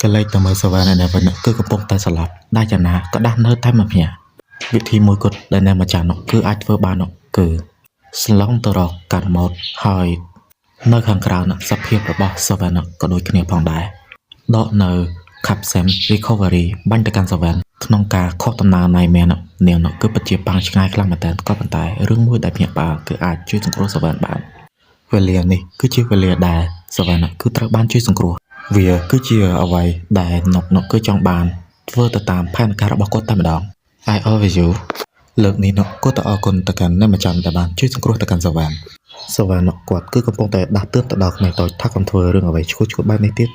ក៏លេចទៅមើល Seven ឯនេះវិញគឺកំពុងតែស្លាប់ដែលយ៉ាងណាក៏ដាស់នៅតែមិនភ្ញាក់វិធីមួយគត់ដែលនៅម្ចាស់នោះគឺអាចធ្វើបាននោះគឺស្លង់ទៅរកកាន់ម៉ូតហើយនៅខាងក្រៅនោះសភាពរបស់ Seven នោះក៏ដូចគ្នាផងដែរដកនៅ Capsem Recovery បាញ់ទៅកាន់ Seven ក្នុងការខុសដំណើរណៃមែននាងនោះគឺពិតជាប៉ាំងឆ្ងាយខ្លាំងមែនទែនក៏ប៉ុន្តែរឿងមួយដែលភ្ញាក់ផ្អើលគឺអាចជួយសង្គ្រោះ Seven បានវេលានេះគឺជាវេលាដែល Seven គឺត្រូវបានជួយសង្គ្រោះវាគឺជាអ្វីដែលនុកនុកគឺចង់បានធ្វើទៅតាមផែនការរបស់គាត់តែម្ដង I love you លើកនេះនុកគាត់ទៅអរគុណទៅកាន់អ្នកម្ចាស់ដែលបានជួយសង្គ្រោះទៅកាន់ Seven Seven នុកគាត់គឺកំពុងតែដាស់តឿនទៅដល់ក្មេងតូចថាកុំធ្វើរឿងអ្វីឈួតឈួតបែបនេះទៀត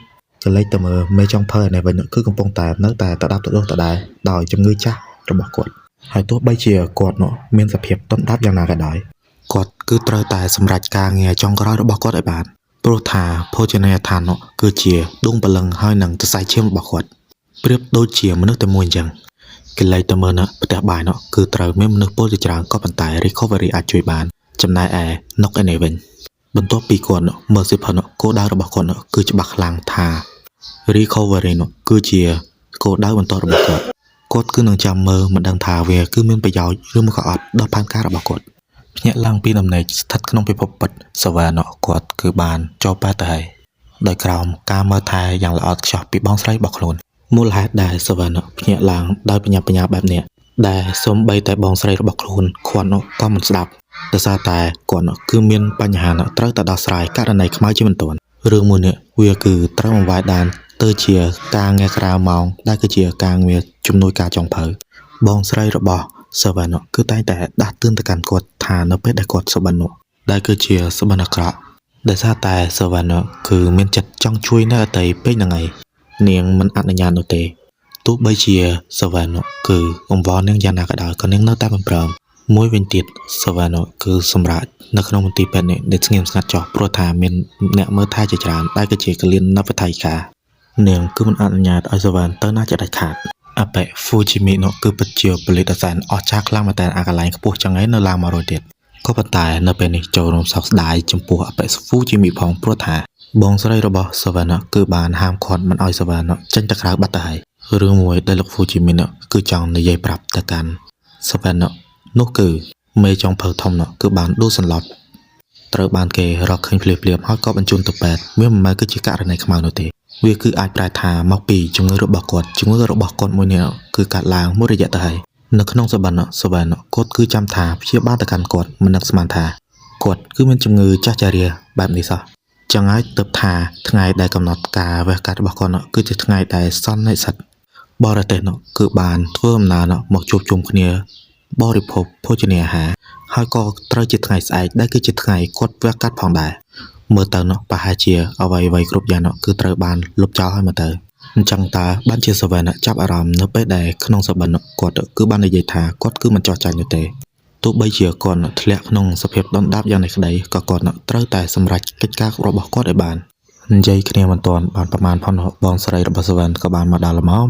ចលេចទៅមើលមេចុងភៅឯនេះវិញគឺកំពុងតែនៅតែតដាប់តដុសតដែរដោយជំងឺចាស់របស់គាត់ហើយទោះបីជាគាត់នោះមានសភាពដុនដាបយ៉ាងណាក៏ដោយគាត់គឺត្រូវតែសម្រេចការងារចុងក្រោយរបស់គាត់ឲ្យបានព្រោះថាភោជនីយដ្ឋាននោះគឺជាដួងព្រលឹងហើយនឹងសរសៃឈាមរបស់គាត់ប្រៀបដូចជាមនុស្សតែមួយអញ្ចឹងគេលេចទៅមើលនោះផ្ទះបាយនោះគឺត្រូវមានមនុស្សពលជាច្រើនក៏ប៉ុន្តែ recovery អាចជួយបានចំណែកឯនុកឯនេះវិញបន្ទាប់ពីគាត់នោះមើលសិភៅនោះគោលដៅរបស់គាត់នោះគឺច្បាស់ខ្លាំងថា recovery នោះគឺជាគោលដៅបន្តរបស់គាត់គាត់គឺនឹងចាំមើលមិនដឹងថាវាគឺមានប្រយោជន៍ឬមកក៏អត់ដល់ផែនការរបស់គាត់ភ្ញាក់ឡើងពីដំណេកស្ថិតក្នុងពិភពពិតសវ៉ានោះគាត់គឺបានចូលប៉ែតទៅហើយដោយក្រោមការមើលថែយ៉ាងល្អឥតខ្ចោះពីបងស្រីរបស់ខ្លួនមូលហេតុដែលសវ៉ានោះភ្ញាក់ឡើងដោយបញ្ញាបញ្ញាបែបនេះដែលសូម្បីតែបងស្រីរបស់ខ្លួនគាត់នោះក៏មិនស្ដាប់ដោយសារតែគាត់នោះគឺមានបញ្ហានោះត្រូវតែដោះស្រាយករណីខ្មៅជាបន្ទាន់រឿងមួយនេះវាគឺត្រូវបង្វែរដានទៅជាការងារក្រៅម៉ោងដែលគឺជាការងារជំនួយការចុងភៅបងស្រីរបស់សវណ្ណគឺតែងតែដាស់តឿនទៅកាន់គាត់ថានៅពេលដែលគាត់សុបិននោះដែលគឺជាសុបិនអាក្រក់ដោយសារតែសវណ្ណគឺមានចិត្តចង់ជួយនៅអតីតពេកហ្នឹងឯងនាងមិនអនុញ្ញាតនោះទេទោះបីជាសវណ្ណគឺអង្វរនាងយ៉ាងណាក៏ដោយក៏នាងនៅតែមិនព្រមមួយវិញទៀតសវណ្ណគឺសម្រាប់នៅក្នុងមន្ទីរពេទ្យនេះដែលស្ងៀមស្ងាត់ចោះព្រោះថាមានអ្នកមើលថែជាច្រើនដែលគឺជាកលៀននវថៃកានាងគឺមិនអនុញ្ញាតឲ្យសវណ្ណទៅណាជាដាច់ខាតអបិហ្វូជីមីនោះគឺពិតជាពលិតអសែនអស្ចារ្យខ្លាំងមែនតើអាកន្លែងខ្ពស់ចឹងឯងនៅឡើងមករួចទៀតក៏ប៉ុន្តែនៅពេលនេះចូលរួមសោកស្ដាយចំពោះអបិហ្វូជីមីផងព្រោះថាបងស្រីរបស់សវណ្ណគឺបានហាមឃាត់មិនឲ្យសវណ្ណចេញទៅក្រៅបាត់ទៅហើយរឿងមួយដែលលោកហ្វូជីមីនោះគឺចង់និយាយប្រាប់ទៅកាន់សវណ្ណនោះគឺមេចុងភៅធំនោះគឺបានដួលសន្លប់ត្រូវបានគេរកឃើញភ្លាមៗហើយក៏បញ្ជូនទៅពេទ្យវាមិនមែនគឺជាករណីខ្មៅនោះទេវាគឺអាចប្រែថាមកពីជំងឺរបស់គាត់ជំងឺរបស់គាត់មួយនេះគឺកាត់ឡើងមួយរយៈទៅហើយនៅក្នុងសបិនសវណ្ណគាត់គឺចាំថាព្យាបាលទៅកាន់គាត់មិននឹកស្មានថាគាត់គឺមានជំងឺចាស់ចារាបែបនេះសោះចឹងហើយទើបថាថ្ងៃដែលកំណត់ការវះកាត់របស់គាត់នោះគឺជាថ្ងៃដែលសន្និសិទបរទេសនោះគឺបានធ្វើដំណើរនោះមកជួបជុំគ្នាបរិភោគភោជនាអាហារហើយក៏ត្រូវជាថ្ងៃស្អែកដែលគឺជាថ្ងៃគាត់វះកាត់ផងដែរមើលទៅនោះប្រហែលជាអ្វីអ្វីគ្រប់យ៉ាងនោះគឺត្រូវបានលុបចោលហើយមើលទៅអញ្ចឹងតើបានជាសវណ្ណចាប់អារម្មណ៍នៅពេលដែលក្នុងសបិនគាត់គឺបាននិយាយថាគាត់គឺមិនចោះចាញ់នោះទេទោះបីជាគាត់ធ្លាក់ក្នុងសភាពដុនដាបយ៉ាងនេះក្តីក៏គាត់ត្រូវតែសម្រេចកិច្ចការរបស់គាត់ឲ្យបាននិយាយគ្នាមិនទាន់បានប្រមាណផងបងស្រីរបស់សវណ្ណក៏បានមកដល់ល្មម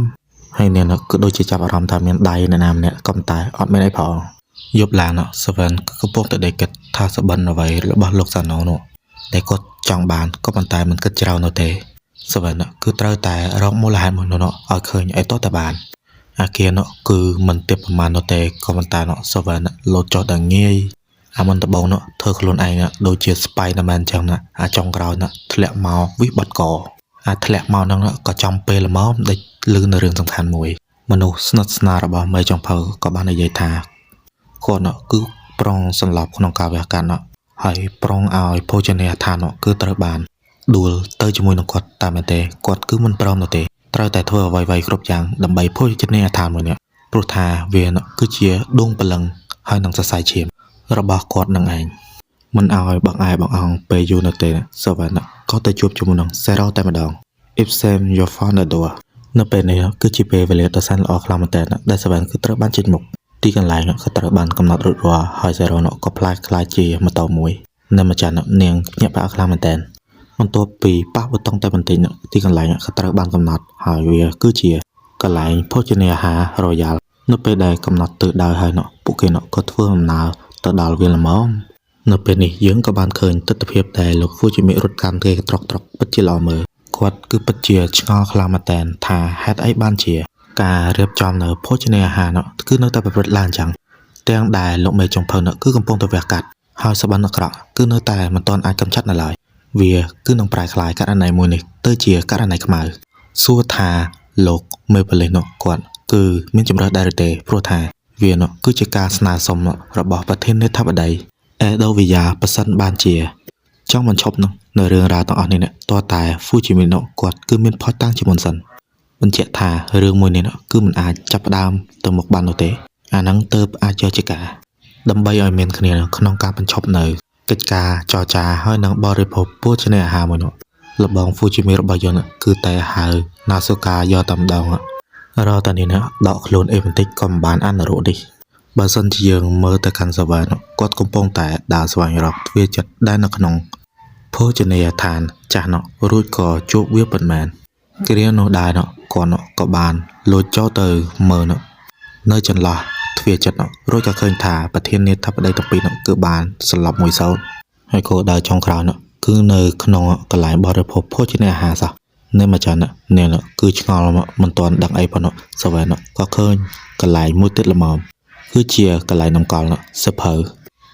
ហើយនាងគឺដូចជាចាប់អារម្មណ៍ថាមានដៃអ្នកណាម្នាក់ក៏ប៉ុន្តែអត់មានអីផងយប់ឡើងសវណ្ណគឺកំពុងតែដេកគិតថាសបិនអ្វីរបស់លោកសាណូនោះដែលគាត់ចង់បានក៏ប៉ុន្តែមិនគិតច្រើននោះទេសវណ្ណគឺត្រូវតែរកមូលហេតុមួយនោះឲ្យឃើញឲ្យតតែបានអាគារនោះគឺមិនទៀបប្រមាណនោះទេក៏ប៉ុន្តែនោះសវណ្ណលោតចុះដល់ងាយអាមុនដំបូងនោះធ្វើខ្លួនឯងដូចជា Spider-Man ចឹងណាអាចុងក្រោយនោះធ្លាក់មកវិបត្តិកអាធ្លាក់មកហ្នឹងក៏ចំពេលល្មមដេចលឺនៅរឿងសំខាន់មួយមនុស្សស្និទ្ធស្នាលរបស់មេចុងភៅក៏បាននិយាយថាគាត់នោះគឺប្រុងសន្លប់ក្នុងការវះកាត់នោះហើយប្រុងឲ្យភោជនីយដ្ឋាននោះគឺត្រូវបានដួលទៅជាមួយនឹងគាត់តែមែនទេគាត់គឺមិនព្រមនោះទេត្រូវតែធ្វើអ្វីៗគ្រប់យ៉ាងដើម្បីភោជនីយដ្ឋានមួយនេះព្រោះថាវានោះគឺជាដួងព្រលឹងហើយនឹងសរសៃឈាមរបស់គាត់នឹងឯងមិនឲ្យបងឯបងអង្គពេលយូរនោះទេសវណ្ណក៏ទៅជួបជាមួយនឹងសេរ៉ូតែម្ដង If Sam you found the door នៅពេលនេះគឺជាពេលវេលាដ៏សែនល្អខ្លាំងមែនទែនដែលសវណ្ណគឺត្រូវបានចេញមុខទីកន្លែងក៏ត្រូវបានកំណត់រួចរាល់ហើយសេរ៉ូក៏ផ្លាយក្លាយជាម៉ូតូមួយនៅម្ចាស់នាងភ្ញាក់ផ្អើលខ្លាំងមែនទែនបន្ទាប់ពីប៉ះប៊ូតុងតែបន្តិចទីកន្លែងក៏ត្រូវបានកំណត់ហើយវាគឺជាកន្លែងភោជនាអាហារ Royal នៅពេលដែលកំណត់ទិសដៅហើយនោះពួកគេនោះក៏ធ្វើដំណើរទៅដល់វាល្មមនៅពេលនេះយើងក៏បានឃើញទស្សនភាពដែលលោកហ្វូជីមិរត់កាន់គេត្រុកត្រុកពិតជាល្អមើល។ គាត់គឺពិតជាឆ្ងល់ខ្លាំងមែនទែនថាហេតុអីបានជា ការរៀបចំនៅភោជនីយអាហារនោះគឺនៅតែប្រព្រឹត្តឡើងអញ្ចឹងទាំងដែលលោកមេចុងភៅនោះគឺកំពុងតែវះកាត់ហើយសបិនអាក្រក់គឺនៅតែមិនទាន់អាចកម្ចាត់នៅឡើយវាគឺនឹងប្រែក្លាយករណីមួយនេះទៅជាករណីខ្មៅសួរថាលោកមេប៉ូលីសនោះគាត់គឺមានជំរើសដែរឬទេព្រោះថាវានោះគឺជាការស្នើសុំរបស់ប្រធានាធិបតីអេដូវីយ៉ាប៉ះសិនបានជា ចង់បញ្ឈប់នោះនៅរឿងរ៉ាវទាំងអស់នេះណាតើតែហ្វូជីមីណូគាត់គឺមានផុសតាំងជាមុនសិនបញ្ជាក់ថារឿងមួយនេះគឺមិនអាចចាប់ផ្ដើមទៅមុខបាននោះទេអាហ្នឹងទៅអាចយកជាការដើម្បីឲ្យមានគ្នាក្នុងការបញ្ឈប់នៅកិច្ចការចរចាហើយនឹងបរិភោគពោជនីយអាហារមួយនោះលបងហ្វូជីមីរបស់យើងគឺតែហៅណាសូកាយកតែម្ដងរកតានេះណាដកខ្លួនអីបន្តិចក៏មិនបានអនុរនេះបើសិនជាយើងមើលទៅកាន់សាវ៉ានគាត់កំពុងតែដើរស្វែងរកទ្វារចិត្តដែលនៅក្នុង ភោជនីយដ្ឋានចាស់នោះរួចក៏ជួបវាពិតមែនគ្រានោះដែរនោះគាត់នោះក៏បានលួចចូលទៅមើលនោះនៅចន្លោះទ្វារចិត្តនោះរួចក៏ឃើញថាប្រធានាធិបតីទាំងពីរនោះគឺបានសន្លប់មួយសោតហើយគោលដៅចុងក្រោយនោះគឺនៅក្នុងកន្លែងបរិភោគភោជនីយអាហារសោះនៅមួយចាននោះនាងនោះគឺឆ្ងល់មកមិនទាន់ដឹងអីប៉ុណ្ណោះសវែននោះក៏ឃើញកន្លែងមួយទៀតល្មមគឺជាកន្លែងតម្កល់នោះសៀវភៅ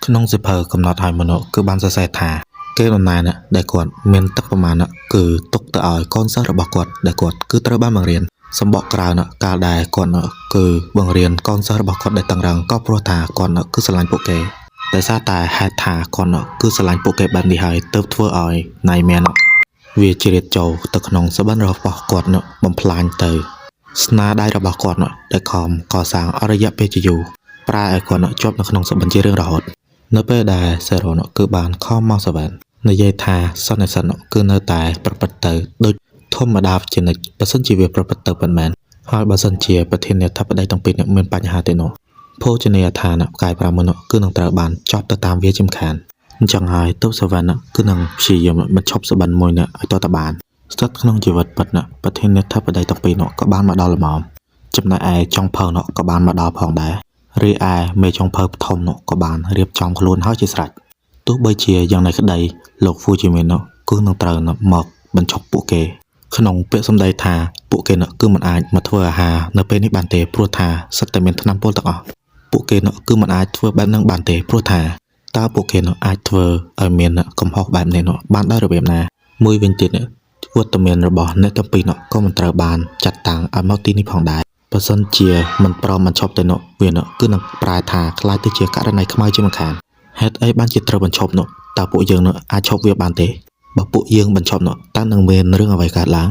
ក្នុងសៀវភៅកំណត់ឲ្យមនុស្សគឺបានសរសេរថា គេដំណែលណាដែលគាត់មានទឹកប្រមាណណាគឺទុកទៅឲ្យកូនសិស្សរបស់គាត់ដែលគាត់គឺត្រូវបានបង្រៀនសម្បកក្រៅណាកាលដែលគាត់ណាគឺបង្រៀនកូនសិស្សរបស់គាត់ដែលតឹងរឹងក៏ព្រោះថាគាត់ណាគឺស្រឡាញ់ពួកគេដោយសារតែហេតុថាគាត់ណាគឺស្រឡាញ់ពួកគេបែបនេះហើយទើបធ្វើឲ្យណៃមែនណាវាជ្រៀតចូលទៅក្នុងសបិនរបស់គាត់ណាបំផ្លាញទៅស្នាដៃរបស់គាត់ណាដែលខំកសាងអស់រយៈពេលជាយូរប្រែឲ្យគាត់ណាជាប់នៅក្នុងសបិនជារៀងរហូតនៅពេលដែលសេរ៉ូណាគឺបានខំមកសវែន និយាយថាសន្និសីទនោះគឺនៅតែប្រព្រឹត្តទៅដូចធម្មតាជានិច្ចបើសិនជាវាប្រព្រឹត្តទៅពិតមែនហើយបើសិនជាប្រធានាធិបតីទាំងពីរនេះមានបញ្ហាទេនោះភោជនីយដ្ឋានផ្កាយ5មួយនោះគឺនឹងត្រូវបានចប់ទៅតាមវាជាមិនខានអញ្ចឹងហើយទើបសវណ្ណគឺនឹងព្យាយាមបញ្ឈប់សបិនមួយនេះឲ្យតតបានស្ថិតក្នុងជីវិតពិតណាប្រធានាធិបតីទាំងពីរនោះក៏បានមកដល់ល្មមចំណែកឯចុងភៅនោះក៏បានមកដល់ផងដែររីឯមេចុងភៅធំនោះក៏បានរៀបចំខ្លួនហើយជាស្រេច ទោះបីជាយ៉ាងណាក្តីលោកហ្វូជីមីនគឺនឹងត្រូវមកបញ្ឈប់ពួកគេក្នុងពាក្យសម្ដីថាពួកគេនោះគឺមិនអាចមកធ្វើអាហារនៅពេលនេះបានទេព្រោះថាសិតតែមានថ្នាំពុលទាំងអស់ពួកគេនោះគឺមិនអាចធ្វើបែបហ្នឹងបានទេព្រោះថាតើពួកគេនោះអាចធ្វើឲ្យមានកំហុសបែបនេះនោះបានដោយរបៀបណាមួយវិញទៀតនេះវត្តមានរបស់អ្នកទាំងពីរនោះក៏មិនត្រូវបានចាត់តាំងឲ្យមកទីនេះផងដែរបើសិនជាមិនព្រមបញ្ឈប់ទៅនោះវានោះគឺនឹងប្រែថាក្លាយទៅជាករណីខ្មៅជាមិនខាន ហេតុអីបានជាត្រូវបញ្ឈប់នោះតើពួកយើងនោះអាចឈប់វាបានទេបើពួកយើងបញ្ឈប់នោះតើនឹងមានរឿងអ្វីកើតឡើង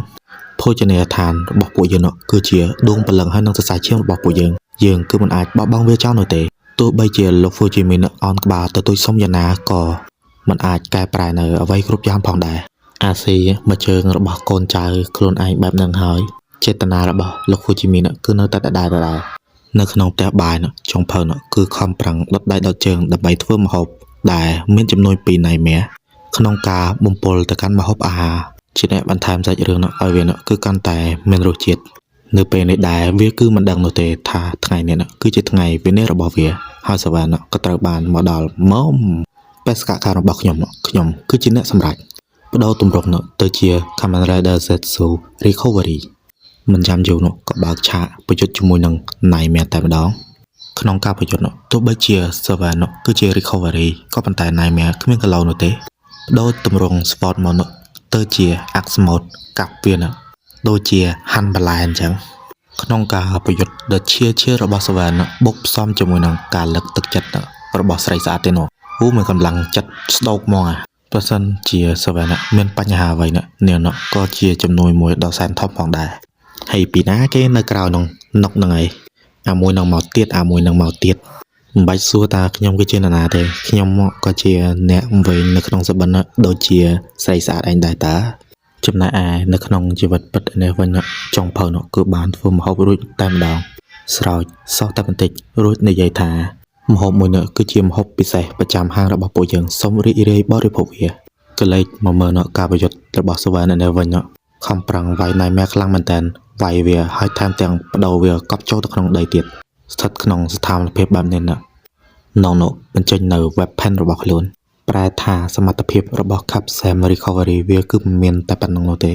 ភោជនីយដ្ឋានរបស់ពួកយើងនោះគឺជាដួងព្រលឹងហើយនឹងសរសៃឈាមរបស់ពួកយើងយើងគឺមិនអាចបោះបង់វាចោលនោះទេទោះបីជាលោកហ្វូជីមីនអនក្បាលទទូចសុំយ៉ាងណាក៏មិនអាចកែប្រែនៅអ្វីគ្រប់យ៉ាងផងដែរអាស៊ីមកជើងរបស់កូនចៅខ្លួនឯងបែបនឹងហើយចេតនារបស់លោកហ្វូជីមីនគឺនៅតែដដែលៗនៅក្នុងផ្ទះបាយនោះចុងភៅនោះគឺខំប្រឹងដុតដៃដុតជើងដើម្បីធ្វើម្ហូបដែលមានចំនួនពីរណៃមាក្នុងការបំពុលទៅកាន់ម្ហូបអាហារជាអ្នកបន្ថែមសាច់រឿងនោះឲ្យវានោះគឺកាន់តែមានរសជាតិនៅពេលនេះដែរវាគឺមិនដឹងនោះទេថាថ្ងៃនេះនោះគឺជាថ្ងៃវិនិច្ឆ័យរបស់វាហើយសវណ្ណក៏ត្រូវបានមកដល់មុំបេសកកម្មរបស់ខ្ញុំនោះខ្ញុំគឺជាអ្នកសម្រេចបដូរទម្រង់នោះទៅជា Kamen Rider Zetsu Recovery មិនចាំយូរនោះក៏បើកឆាកប្រយុទ្ធជាមួយនឹង Nightmare តែម្ដងក្នុងការប្រយុទ្ធនោះទោះបីជា server នោះគឺជា recovery ក៏ប៉ុន្តែ Nightmare គ្មានគីឡូនោះទេបដូរទម្រង់ Sword មកនោះទៅជា Axe Mode កាប់វានោះដូចជាហាន់បន្លែអញ្ចឹងក្នុងការប្រយុទ្ធដ៏ឈៀឈៀរបស់ server នោះបុកផ្សំជាមួយនឹងការលើកទឹកចិត្តរបស់ស្រីស្អាតទេនោះអូមានកម្លាំងចិត្តស្ដោកហ្មងអាប្រសិនជា server នោះមានបញ្ហាអ្វីនោះនាងនោះក៏ជាជំនួយមួយដ៏សែនធំផងដែរ ហើយពីណាគេនៅក្រៅនោះនុកហ្នឹងឯងអាមួយនឹងមកទៀតអាមួយនឹងមកទៀតមិនបាច់សួរថាខ្ញុំគឺជានរណាទេខ្ញុំក៏ជាអ្នកវែងនៅក្នុងសបិនដូចជាស្រីស្អាតឯងដែរតាចំណែកឯនៅក្នុងជីវិតពិតនេះវិញចុងភៅនោះគឺបានធ្វើម្ហូបរួចតែម្ដងស្រោចសោះតែបន្តិចរួចនិយាយថាម្ហូបមួយនេះគឺជាម្ហូបពិសេសប្រចាំហាងរបស់ពួកយើងសូមរីករាយបរិភោគវាក៏លេចមកមើលនៅការប្រយុទ្ធរបស់សវណ្ណនេះវិញខំប្រឹងវាយណៃម៉ែខ្លាំងមែនតើវាយវាហើយថែមទាំងបដូរវាកប់ចូលទៅក្នុងដីទៀតស្ថិតក្នុងស្ថានភាពបែបនេះណានងនោះបញ្ចេញនៅ weapon របស់ខ្លួន ប្រែថាសមត្ថភាពរបស់ Capsem Recovery វាគឺមិនមានតែប៉ុណ្្នឹងនោះទេ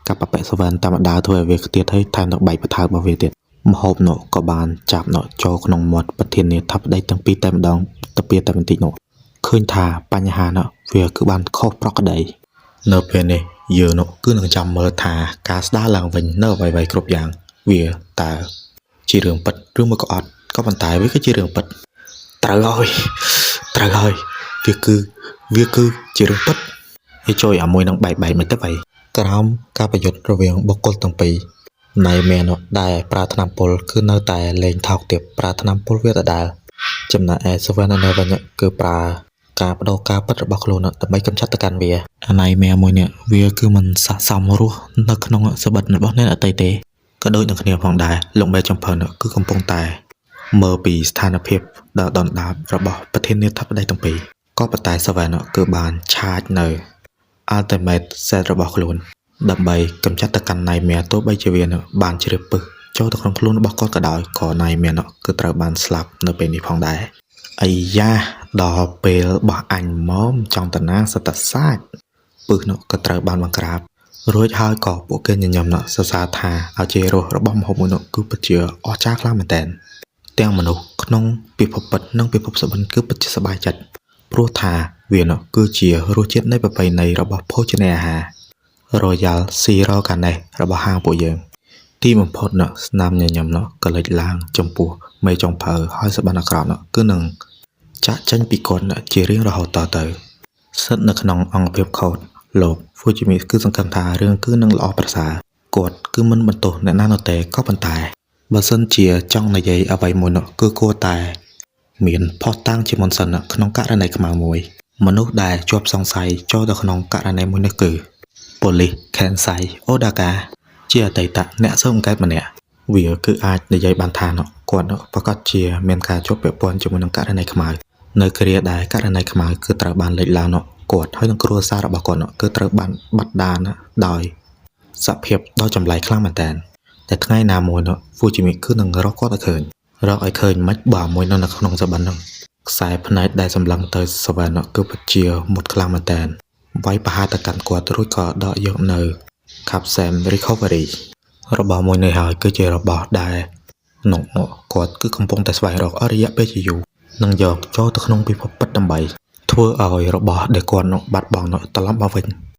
កាប់បពាក់សវែនតាមដាវធ្វើឲ្យវាខ្ទាតហើយថែមទាំងបែកបថើរបស់វាទៀតម្ហូបនោះក៏បានចាប់នោះចូលក្នុងមាត់ប្រធានាធិបតីទាំងពីរតែម្ដងទៅពីតែបន្តិចនោះឃើញថាបញ្ហានោះវាគឺបានខុសប្រក្រតីនៅពេលនេះយើងនោះគឺនឹងចាំមើលថាការស្ដារឡើងវិញនៅអ្វីៗគ្រប់យ៉ាងវាតើជារឿងពិតឬមួយក៏អត់ក៏ប៉ុន្តែវាគឺជារឿងពិតត្រូវហើយត្រូវហើយវាគឺវាគឺជារឿងពិតហើយជួយអាមួយនឹងបែកបែកមិនទៅអីក្រោមការប្រយុទ្ធរវាងបុគ្គលទាំងពីរ ណៃមែននោះដែលប្រើថ្នាំពុលគឺនៅតែលេងថោកទាបប្រើថ្នាំពុលវាដដែលចំណែកឯ Seven វិញគឺប្រើការបដូរការពិតរបស់ខ្លួនដើម្បីកម្ចាត់ទៅកាន់វាអាណៃមែមួយនេះវាគឺមិនស័ក្តិសមរស់នៅក្នុងសបិតរបស់អ្នកដទៃទេក៏ដូចនឹងគ្នាផងដែរលោកមេចំភៅនោះគឺកំពុងតែមើលពីស្ថានភាពដ៏ដុនដាបរបស់ប្រធានាធិបតីទាំងពីរក៏ប៉ុន្តែ Seven គឺបានឆាចនៅ Ultimate Set របស់ខ្លួន ដើម្បីកម្ចាត់ទៅកាន់ Nightmare ទោះបីជាវានោះបានជ្រាបពឹសចូលទៅក្នុងខ្លួនរបស់គាត់ក៏ដោយក៏ Nightmare នោះគឺត្រូវបានស្លាប់នៅពេលនេះផងដែរអាយ៉ាដល់ពេលរបស់អញមកចង់តាណាសតសាច់ពឹសនោះក៏ត្រូវបានបង្ក្រាបរួចហើយក៏ពួកគេញញឹមនោះសរសើរថាឲ្យជារសរបស់ម្ហូបមួយនោះគឺពិតជាអស្ចារ្យខ្លាំងមែនទែនទាំងមនុស្សក្នុងពិភពពិតនិងពិភពសុបិនគឺពិតជាសប្បាយចិត្តព្រោះថាវានោះគឺជារសជាតិនៃប្រពៃណីរបស់ភោជនាអាហារ Royal Shirogane របស់ហាងពួកយើង ទីបំផុតនោះស្នាមញញឹមនោះក៏លេចឡើងចំពោះមេចុងភៅហើយសបិនអាក្រក់នោះគឺនឹងចាក់ចេញពីគាត់នោះជារៀងរហូតតទៅស្ថិតនៅក្នុងអង្គភាពខូតលោក Fujimi គឺសង្ឃឹមថារឿងគឺនឹងល្អប្រសើរគាត់គឺមិនបន្ទោសអ្នកណានោះទេក៏ប៉ុន្តែបើសិនជាចង់និយាយអ្វីមួយនោះគឺគួរតែ មានភស្តុតាងជាមុនសិនក្នុងករណីខ្មៅមួយ មនុស្សដែលជាប់សង្ស័យចូលទៅក្នុងករណីមួយនេះគឺ ប៉ូលីសខេនសៃអូដាកាជាអតីតអ្នកស៊ើបអង្កេតម្នាក់វាគឺអាចនិយាយបានថានោះគាត់នោះប្រកាសជាមានការជាប់ពាក់ព័ន្ធជាមួយនឹងករណីខ្មៅនៅគ្រាដែលករណីខ្មៅគឺត្រូវបានលេចឡើងនោះគាត់ហើយនឹងគ្រួសាររបស់គាត់នោះគឺត្រូវបានបាត់ដានដោយសភាពដ៏ចម្លែកខ្លាំងមែនទែនតែថ្ងៃណាមួយនោះ Fujimi គឺនឹងរកគាត់ឲ្យឃើញរកឲ្យឃើញមិនបើមួយនៅក្នុងសបិននោះខ្សែភ្នែកដែលសម្លឹងទៅសវែននោះគឺពិតជាមុតខ្លាំងមែនទែន វាយប្រហារទៅកាន់គាត់រួចក៏ដកយកនៅ Capsule Recovery របស់មួយនេះហើយគឺជារបស់ដែលនោះគាត់គឺកំពុងតែស្វែងរកអស់រយៈពេលជាយូរនឹងយកចូលទៅក្នុងពិភពពិតដើម្បីធ្វើឲ្យរបស់ដែលគាត់នោះបាត់បង់នោះត្រឡប់មកវិញ។